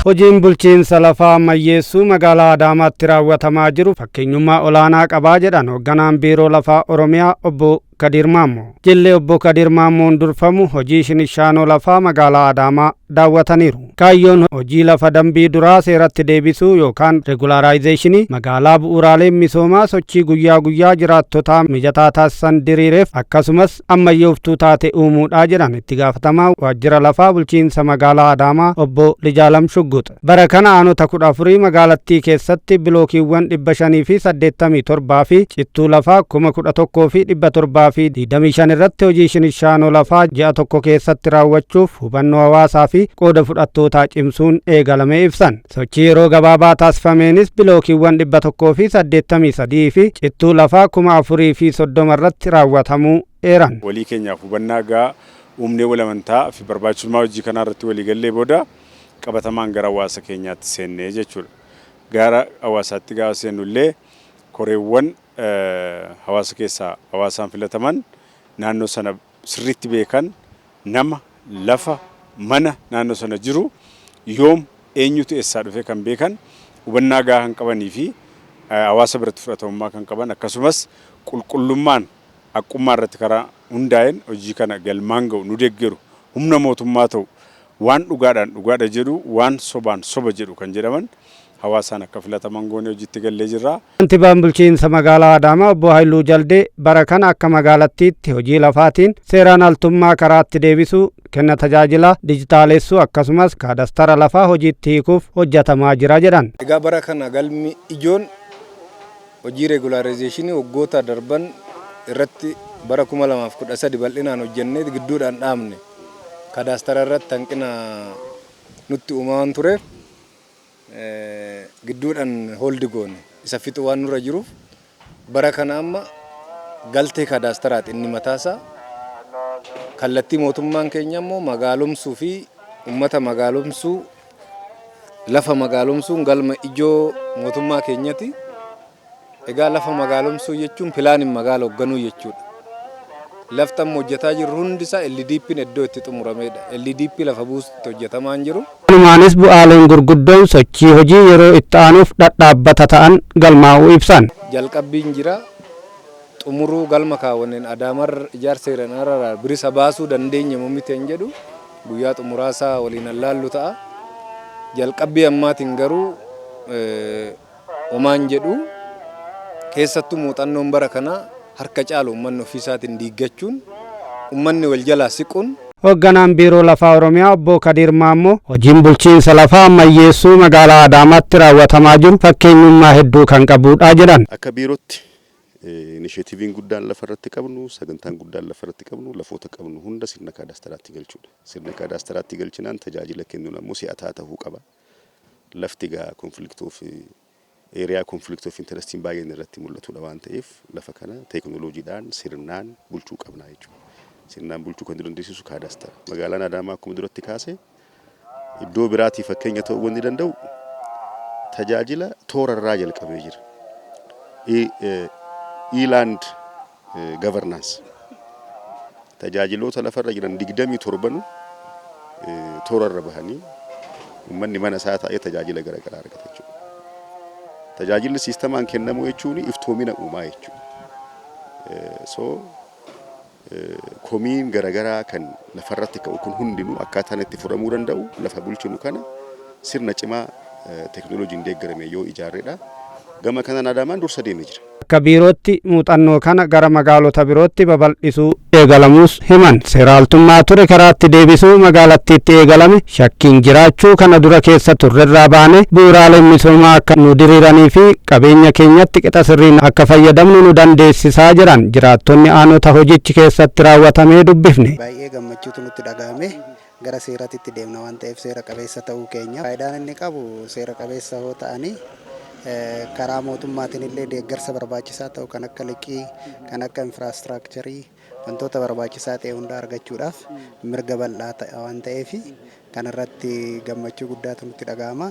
Hojiin bulchiinsa lafaa ammayyeessuu magaalaa Adaamaatti raawwatamaa jiru fakkeenyummaa olaanaa qabaa jedhan hoogganaan Biiroo Lafaa Oromiyaa Obbo Kadiir Maammoo. Jillee Obbo Kadiir Maammoon durfamu hojii shinishaanoo lafaa magaalaa Adaamaa daawwataniiru. Kaayyoon hojii lafa dambii duraa seeratti deebisuu yookaan regularization magaalaa bu'uuraaleen misoomaa sochii guyyaa guyyaa jiraattotaa mijataa taasisan diriireef akkasumas ammayyooftuu taate uumuudhaa jedhan itti gaafatamaa waajjira lafaa bulchiinsa magaalaa Adaamaa Obbo Lijaalam Shugguux. Bara kana aanota 14 magaalattii keessatti bilookiiwwan 587 fi cittuu lafaa 11,725 irratti hojii shinishaanoo lafaa ji'a tokko keessatti raawwachuuf hubannoo hawaasaa fi qooda fudhattootaa cimsuun eegalamee ibsan. Sochii yeroo gabaabaa taasifameenis bilookiiwwan 183 fi cittuu lafaa 4,030 irratti raawwatamuu eeran. Walii keenyaaf hubannaa gahaa uumnee, wal amantaa fi barbaachisummaa hojii kanaa irratti walii gallee booda qabatamaan gara hawaasa keenyaatti seennee jechuudha. Gara hawaasaatti gaafa seennu illee koreewwan hawaasa keessaa hawaasaan filataman, naannoo sana sirriitti beekan, nama, lafa, mana naannoo sana jiru, yoom eenyutu eessaa dhufe kan beekan, hubannaa gahaa kan qabanii fi hawaasa biratti fudhatamummaa kan qaban, akkasumas qulqullummaan haqqummaa irratti karaa hundaa'een hojii kana galmaan ga'u, nu deeggaru, humna mootummaa ta'u, waan dhugaadhaan dhugaadha jedhu, waan sobaan soba jedhu kan jedhaman hawaasaan akka filataman goone hojiitti gallee jirra. Kantiibaan bulchiinsa magaalaa Adaamaa Obbo Haayiluu Jaldee bara kana akka magaalattiitti hojii lafaatiin seeraan altummaa karaatti deebisuu, kenna tajaajila dijitaalessuu akkasumas kaadastara lafaa hojiitti hiikuuf hojjetamaa jira jedhan. Egaa bara kana galmi ijoon hojii regularization waggoota darban irratti bara 2013 bal'inaan hojjennee gidduudhaan dhaabne, kadaastara irratti hanqina nutti uumamaan tureef gidduudhaan hold goone, isa fixu waan nurra jiruuf, bara kana amma galtee kadaastaraati inni mataasaa. Kallattii mootummaan keenya immoo magaalomsuu fi ummata magaalomsuu, lafa magaalomsuun galma ijoo mootummaa keenyati. Egaa lafa magaalomsuu jechuun pilaaniin magaala hoogganuu jechuudha. Lafti amma hojjetaa jirru hundisaa LDP'n iddoo itti xumuramedha. LDP lafa buusutti hojjetamaa hin jiru. Kanumaanis bu'aaleen gurguddoon sochii hojii yeroo itti aanuuf dhadhaabbata ta'an galmaa'uu ibsan. Jalqabbiin jira. Xumuruu galma kaawwanneen Adaamar ijaarsa seeraan alaa bilisa baasuu dandeenya miti hin jedhu, guyyaa xumuraasaa waliin allaallu ta'a. Jalqabbii ammaatiin garuu omaan jedhu, keessattuu muuxannoon bara kanaa harka caalu uummanni ofiisaatiin diiggachuun, uummanni wal jalaa siquun. Hoogganaan Biiroo Lafaa Oromiyaa Obbo Kadiir Maammoo hojiin bulchiinsa lafaa ammayyeessuu magaalaa Adaamaatti raawwatamaa jiru fakkeenyummaa hedduu kan qabudha jedhan. Akka biirootti initiativeiin guddaan lafa irratti qabnu, sagantaan guddaan lafa irratti qabnu, lafoota qabnu hunda sirna kaadaastaraatti galchuudha. Sirna kaadaastaraatti galchinaan tajaajila kennuun ammoo si'ataa ta'uu qaba. Lafti egaa conflict of area, conflict of interestiin baay'een irratti mul'atudha waan ta'eef, lafa kana teekinooloojiidhaan sirnaan bulchuu qabna jechuudha. Sirnaan bulchuu kan dandeessisu kaadaastara. Magaalaan Adaamaa akkuma duratti kaase iddoo biraatii fakkeenya ta'uu wanni danda'u tajaajila toora irraa jalqabee jira. E-land governance, tajaajiloota lafarra jiran 27nu toora irra bahanii uummanni mana isaa taa'ee tajaajila garaagaraa argata jechuudha. Tajaajilli siistamaan kennamu jechuun iftoomina uumaa jechuudha. So komiin garaagaraa kan lafarratti ka'u kun hundinuu akkaataan itti furamuu danda'u lafa bulchinu kana sirna cimaa teekinooloojiin deeggarame yoo ijaarredha. Gama kanaan Adaamaan dursa deemee jira. Akka biirootti muuxannoo kana gara magaalota birootti babal'isuu eegalamuus himan. Seeraaltummaa ture karaatti deebisuu magaalattiitti eegalame shakkiin jiraachuu kana dura keessa turrerraa baane bu'uuraaleen misoomaa akka nu diriiranii fi qabeenya keenyatti qixa sirriin akka fayyadamnu nu dandeessisaa jiran jiraattonni aanota hojichi keessatti raawwatamee dubbifne. Baay'ee gammachuutu nutti dhagahame. Gara seeraatti deemna waan ta'eef seera qabeessa ta'uu keenya. Faayidaan inni qabu, seera qabeessa hoo ta'anii karaa mootummaatiin illee deeggarsa barbaachisaa ta'u kan akka liqii, kan akka infrastructure, wantoota barbaachisaa ta'e hunda argachuudhaaf mirga bal'aa ta'e waan ta'eef kanarratti gammachuu guddaatu nutti dhagahama.